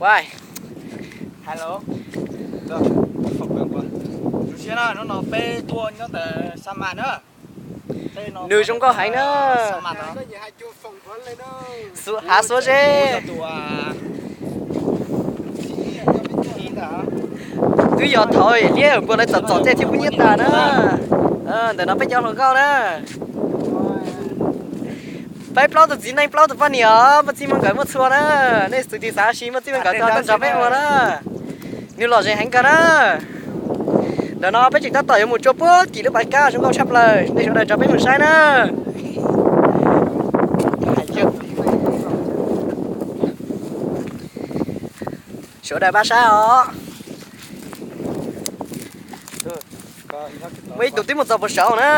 Hello. Hnub no peb tuaj nyob ntawm Sa Mas na. Nws zoo nkauj heev na. Hav xuab zeb. Twb yog thaum liab npua lawv txom txom tej thiab pub nyiaj tas na. Ntawm no peb cov hluas nkauj na. Peb plaub tus txiv neej plaub tus poj niam os, muaj txij muaj nkawm muaj txhua na. Nej xav tias xav ua si muaj txij muaj nkawm tau tuaj nrog peb ua na. Nws lom zem heev kawg na. Ntawm no peb tseem tab tom yuav mus tsua puag tim lub pas kab zoo nkauj tshaj plaws, nej sawv daws nrog peb mus saib na. Sawv daws pab saib os. Muaj ib tug twb mus txog puag saud na.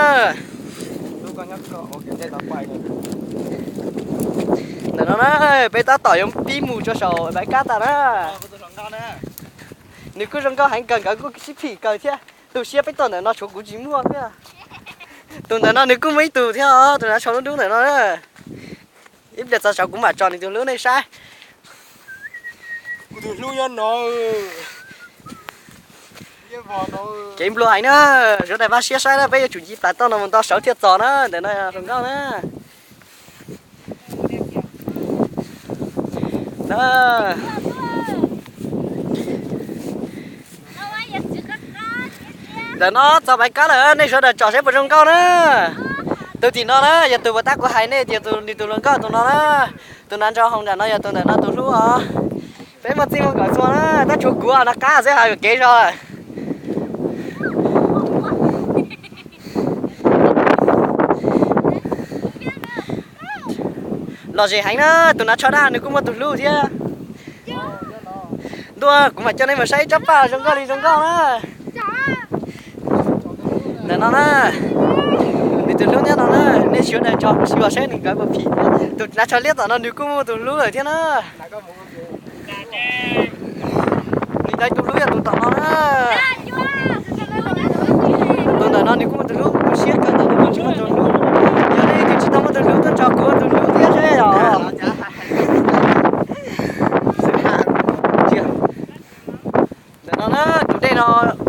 Ntawm no na, peb tab tom yuav pib mus rau saum pas kab tas na. Nws kuj zoo nkauj heev kawg, nkawd kuj sib phim kawg thiab. Tu siab peb tuaj ntawm no tshuav kuv tsis muaj thiab. Tus ntawm no nws kuj muaj ib tug thiab os, tus nav tsho lub dub ntawm no na. Ib pliag txog saud kuv mam tso nws tus hlub nej saib. Kuv tus hlub nyob no. Kev nplua heev na, sawv daws pab siab saib na, peb yuav tsum nce plas toj no mus nto saud thiaj txog na, ntawm no hluas nkauj na. Ntawm no txog pas kab lawm, nej sawv daws tsom saib puas zoo nkauj na. Tus tim no na yog tus uas tab kuv hais nej tias tus, nws tus hluas nkauj tus no na. Tus nav ntsoo hoo nram no yog tus ntawm no tus hlub os. Peb muaj txij muaj nkawm txhua na, tab tshuav kuv no qab xwb hais yuam kev zog. Lom zem heev na, tus nav tsho daj nws kuj muaj tus hlub thiab. Ntuj, kuv mam coj nej mus saib ib tsob paj zoo nkauj li zoo nkauj na. Ntawm no na, nws tus hlub nyob no na, nej sawv daws tso kuv sim los saib nws nkawd puas phim thiab. Tus nav tsho liab tom no nws kuj muaj tus hlub lawm thiab na. Nws ntawd tus hlub yog tus tom no na. Tus ntawm no nws kuj muaj tus hlub, tu siab kawg ntawm no tsis muaj tus hlub. Yog nej leej twg tsis tau muaj tus hlub tuaj nrog kuv ua tus hlub thiab seb os. Ntawm no na, tus dej no,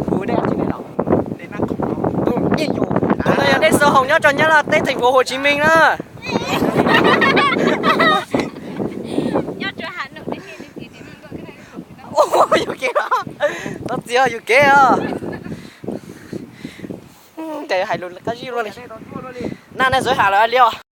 tus dej, tus no yog dej Xaus Hoos nyob rau Nyab Laj teb theem Fuv Huas Tsiv Mees na. Yus kev, txiv yus kev os. Ces hais lus qab zib luaj li. Naj nej txawv has lawm li os.